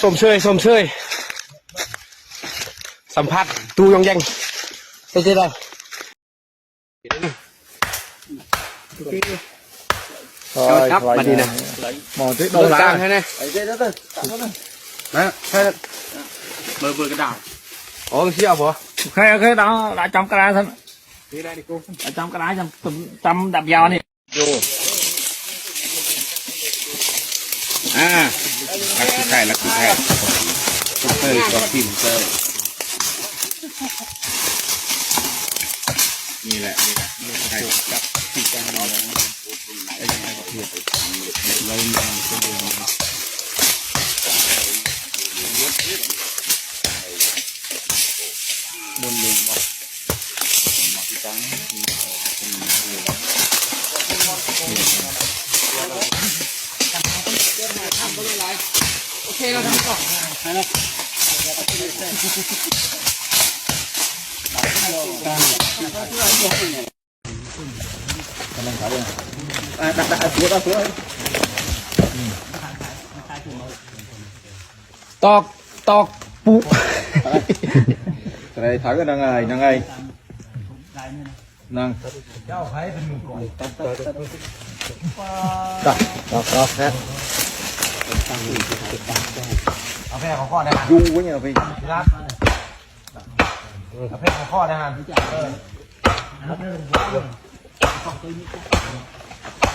ຊົມເຊີຍ ຊົມເຊີຍ ສຳພາດຕູ້ຢອງແຢງ ເປັນຈັ່ງໃດ? ຈັບບັດນີ້ນະ ໝໍຕິດເບົາກາງໃຫ້ແດ່ ມາ ເບີ ເບີກະດາດ ໂອເຄ ໂອເຄ ດາວ ດາວຈຳກະດາດຊັ້ນ ດາວຈຳກະດາດ ຈຳ ຈຳດັບຍາວນີ້ ໂຍ ອ່າ ຫຼັກສຸດທ້າຍ ຫຼັກສຸດທ້າຍ ເອີ ກໍກິນເອີ ນີ້ແຫຼະ ນີ້ແຫຼະ ໃສ່ກັບທີ່ຈັງເນາະ ແລ້ວມັນສະດວກ ບົນເລີຍເນາະ. ຕອກ ຕອກ ປຸ ໄດ້ຖາມກັນນາງອ້າຍ ນາງອ້າຍ ນາງ ເຈົ້າໃຜເປັນມືກອງ ຕອກ ຕອກ ຕອກ ເອົາແພ້ເຂົາຂໍໄດ້ ຢູ່ຫຍັງໄປ ເອົາແພ້ເຂົາຂໍໄດ້ຫັ້ນ ເອີ.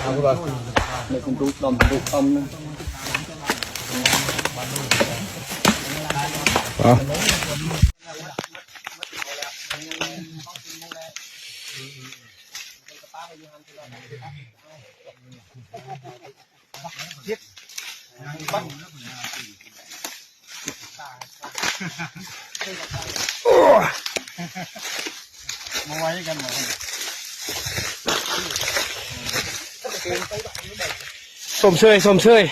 ເອົາບໍ່ ເປັນດຸດອມ ດຸດອມນະ ເອົາ ມາໄວກັນບໍ່ ຊົມເຊີຍ ຊົມເຊີຍ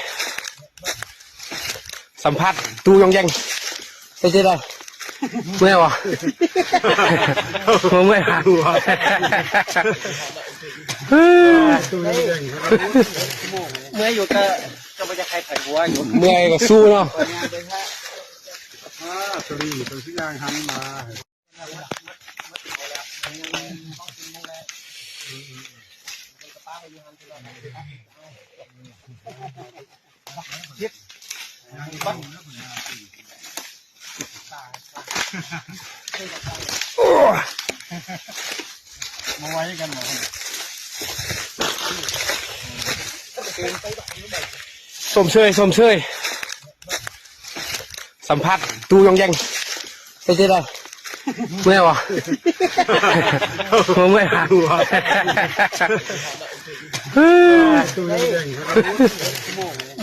ສຳພາດຕູ້ຢອງແຢງ ເປັນຈັ່ງໃດ ເມື່ອຍບໍ່ ບໍ່ເມື່ອຍຫາ ເມື່ອຍຢູ່ ກໍ ກໍບໍ່ຢາກໃຫ້ໃຜຫົວຢູ່ ເມື່ອຍກໍສູ້ເນາະ. ອ່າ ສະລີ ເປັນຊິຍ່າງຫັນມາ ມາໄວກັນບໍ່ ຊົມເຊີຍ ຊົມເຊີຍ ສຳພາດຕູ້ຢອງແຢງ ເປັນຈັ່ງໃດ ເມື່ອຍບໍ່ ບໍ່ເມື່ອຍຫາ ເ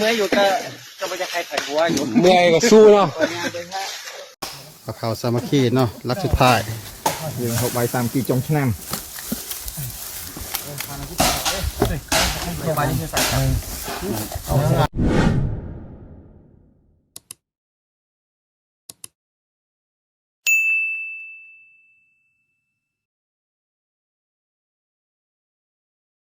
ມື່ອຍຢູ່ ກໍ ກໍບໍ່ຢາກໃຫ້ໃຜຫົວຢູ່ ເມື່ອຍກໍສູ້ເນາະ. ພວກເຮົາສາມັກຄີເນາະ ຫຼັກສຸດທ້າຍ ເລື່ອງຫົກໃບສາມກີ່ຈົ່ງຊະນຳ.